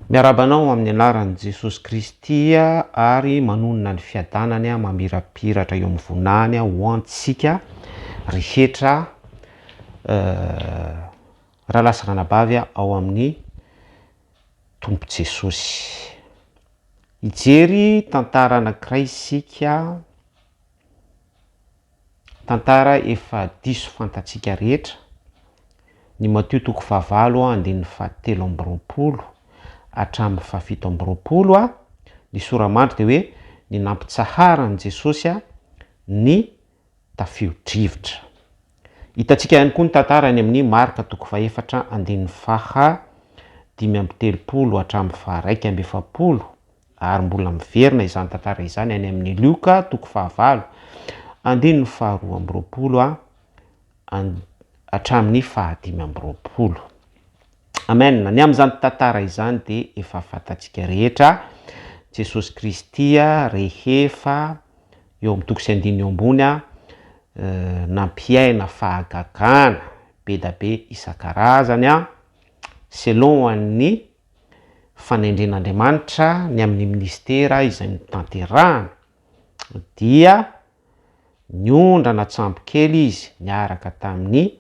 Miarahaba anao amin'ny anaran'i Jesosy Kristy ary manonona ny fiadanany mamirapiratra eo amin'ny voninahiny ho antsika rehetra rahalahy sy ranabavy ao amin'ny Tompo Jesosy. Hijery tantara anankiray isika. Tantara efa diso fantatsika rehetra, ny Matio toko fahavalo andininy fahatelo amby roapolo hatramin'ny fahafito amby roapolo, ny sora-mandry dia hoe ny nampitsaharan'i Jesosy ny tafio-drivotra. Hitantsika ihany koa ny tantara any amin'ny Marka toko fahefatra andininy faha 35 hatramin'ny faha 41 ary mbola miverina izany tantara izany any amin'ny Lioka toko fahavalo, andininy faharoa amby roapolo hatramin'ny fahadimy amby roapolo. Amen. Ny amin'izany tantara izany dia efa fantatsika rehetra, Jesosy Kristy rehefa eo amin'ny toko sy andininy eo ambony nampiaina fahagagana be da be isan-karazany selon an'ny fanendren'Andriamanitra ny amin'ny minisitera izay notanterahana dia niondrana an-tsambo kely izy niaraka tamin'ny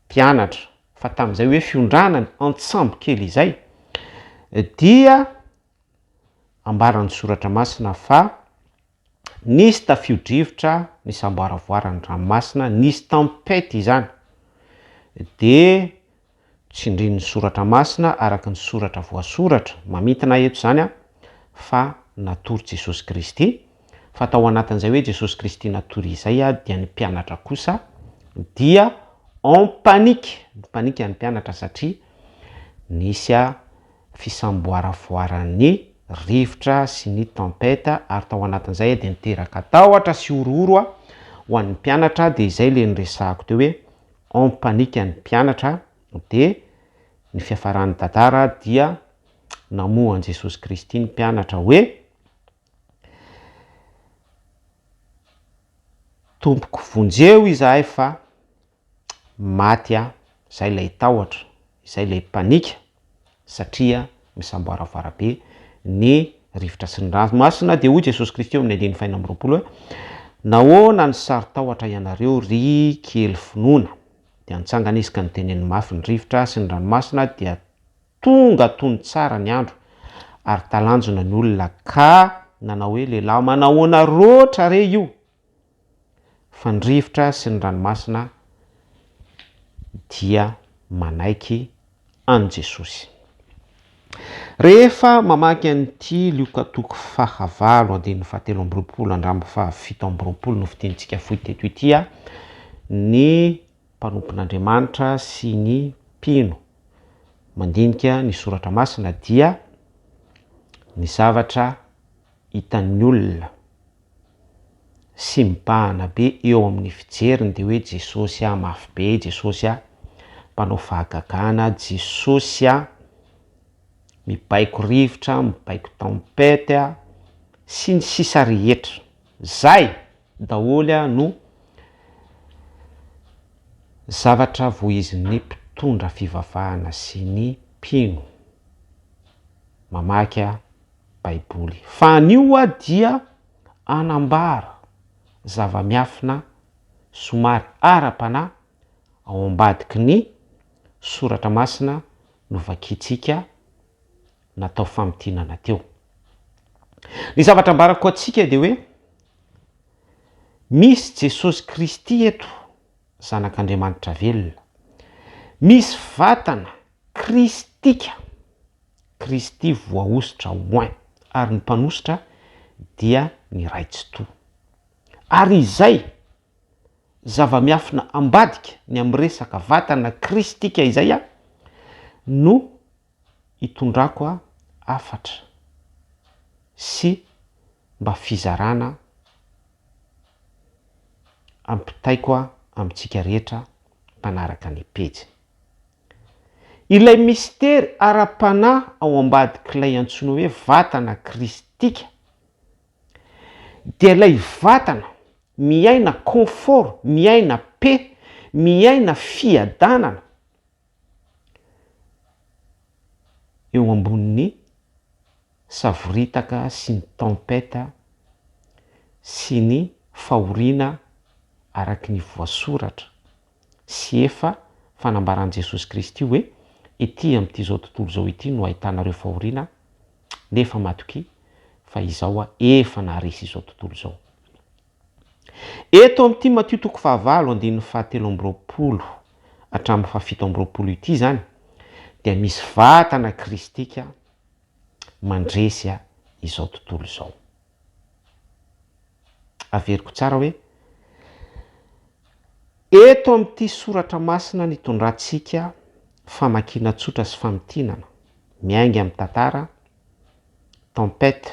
mpianatra, fa tamin'izay hoe fiondranany an-tsambo kely izay dia ambaran'ny soratra masina fa nisy tafio-drivotra nisamboaravoara ny ranomasina, nisy tempête izany, dia tsindrin'ny soratra masina araka ny soratra voasoratra, mamintina eto izany an, fa natory Jesosy Kristy, fa tao anatin'izay hoe Jesosy Kristy natory izay dia ny mpianatra kosa dia en panique, ni-panique ny mpianatra satria nisy fisamboaravoaran'ny rivotra sy ny tempête ary tao anatin'izay dia niteraka tahotra sy horohoro ho an'ny mpianatra, dia izay le niresahako teo hoe en panique ny mpianatra dia ny fiafaran'ny tantara dia namoha an'i Jesosy Kristy ny mpianatra hoe Tompoko vonjeo izahay fa maty aho, izay ilay tahotra, izay ilay panika satria misamboaravoara be ny rivotra sy ny ranomasina, dia hoy Jesosy Kristy eo amin'ny andininy fahenina amby roapolo hoe, Nahoana no saro-tahotra ianareo ry kely finoana? Dia nitsangana izy ka niteneniny mafy ny rivotra sy ny ranomasina, dia tonga tony tsara ny andro, ary talanjona ny olona ka nanao hoe, Lehilahy manahoana roatra re io? Fa ny rivotra sy ny ranomasina dia manaiky an'i Jesosy. Rehefa mamaky an'ity Lioka toko fahavalo andininy fahatelo amby roapolo andramby fahafito amby roapolo nofintinintsika fohy teto ity, ny mpanompon'Andriamanitra sy ny mpino mandinika ny soratra masina dia ny zavatra hitan'ny olona sy mibahana be eo amin'ny fijeriny dia hoe Jesosy a mafy be, Jesosy a mpanao fahagagana, Jesosy a mibaiko rivotra, mibaiko tempête a, sy ny sisa rehetra. Zay daholo a no zavatra voizin'ny mpitondra fivavahana sy ny mpino mamaky a Baiboly. Fa anio aho dia hanambara zava-miafina somary ara-panahy ao ambadiky ny soratra masina novakintsika natao famintinana teo. Ny zavatra ambarako antsika dia hoe misy Jesosy Kristy eto, Zanak'Andriamanitra velona. Misy vatana kristika. Kristy voahosotra oint, ary ny mpanosotra dia ny Ray Tsitoha. Ary izay zava-miafina ambadika ny amin'ny resaka vatana kristika izay aho no hitondrako hafatra sy mba fizarana ampitaiko amintsika rehetra mpanaraka ny pejy. Ilay mistery ara-panahy ao ambadik'ilay antsoina hoe vatana kristika dia ilay vatana miaina confort, miaina paix, miaina fiadanana eo ambonin'ny. savoritaka sy ny tempête sy ny fahoriana araky ny voasoratra sy efa fanambaran'i Jesosy Kristy hoe ety amin'ity izao tontolo izao ity no ahitanareo fahoriana nefa matokia fa Izaho efa naharesy izao tontolo izao. Eto amin'ity Matio toko fahavalo andininy fahatelo amby roapolo hatramin'ny fahafito amby roapolo ity izany dia misy vatana kristika mandresy izao tontolo izao. Averiko tsara hoe eto amin'ity soratra masina nitondrantsika famakiana tsotra sy famintinana miainga amin'ny tantara tempête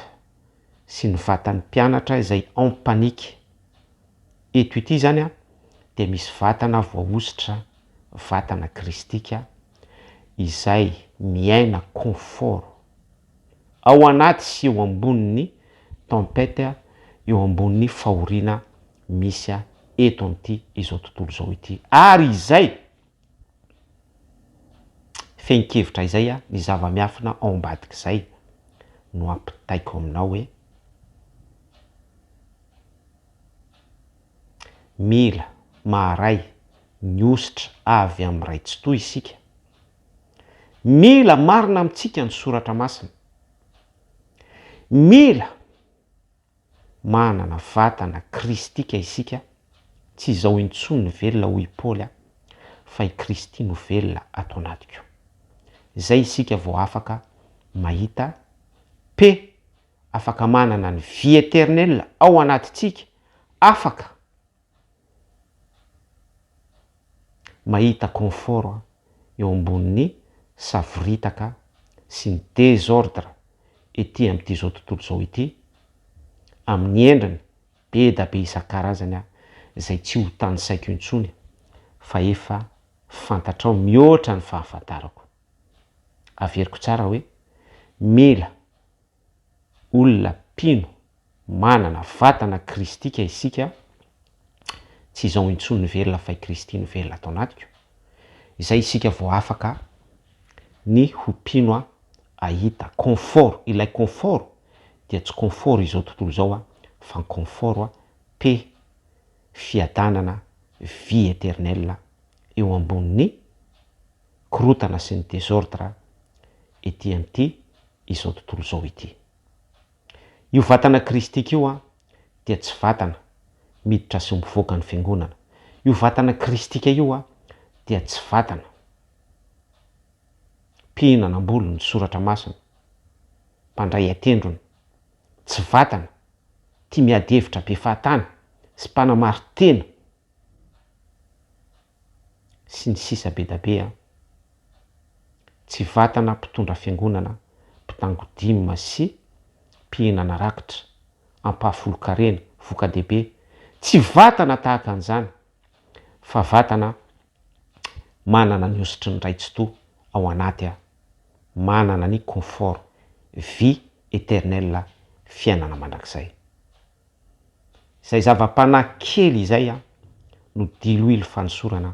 sy ny vatan'ny mpianatra izay en panique. Eto ity izany dia misy vatana voahosotra, vatana kristika izay miaina confort ao anaty sy eo ambonin'ny tempête, eo ambonin'ny fahoriana misy eto amin'ity izao tontolo izao ity. Ary izay fehin-kevitra izay, ny zava-miafina ao ambadik'izay no ampitaiko aminao hoe, mila maharay ny hosotra avy amin'ny Ray Tsitoha isika. Mila marina amintsika ny Soratra Masina. Mila manana vatana kristika isika, tsy izao intsony ny velona hoy i Paoly a, fa i Kristy no velona ato anatiko. Izay isika vao afaka mahita paix, afaka manana ny vie eternelle ao anatintsika, afaka mahita confort eo ambonin'ny savoritaka sy ny desordre ety amin'ity izao tontolo izao ity, amin'ny endriny be da be isan-karazany izay tsy ho tanisaiko intsony fa efa fantatrao mihoatra ny fahafantarako. Averiko tsara hoe mila olona mpino manana vatana kristika isika, tsy izao intsony ny velona fa i Kristy no velona ato anatiko, izay isika vao afaka ny ho mpino ahita confort, ilay confort dia tsy confort izao tontolo izao fa confort paix, fiadanana, vie eternelle eo ambonin'ny korotana sy ny desordre ety amin'ity izao tontolo izao ity. Io vatana kristika io dia tsy vatana miditra sy mivoaka ny fiangonana. Io vatana kristika io dia tsy vatana mpihinana am-bolo ny soratra masina, mpandray an-tendrony, tsy vatana tia miady hevitra be fahatany sy mpanamari-tena sy ny sisa bedabe a! Tsy vatana mpitondra fiangonana, mpitango dime sy mpihinana rakitra, ampahafolon-karena, voka-dehibe, tsy vatana tahaka an'izany fa vatana manana ny hosotry ny Ray Tsitoha ao anaty a! Manana ny confort, vie eternelle, fiainana mandrakizay. Izay zava-panahy kely izay no diloilo fanosorana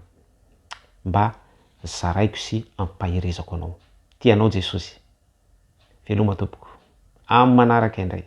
mba zaraiko sy ampaherezako anao. Tia anao Jesosy. Veloma tompoko. Amin'ny manaraka indray.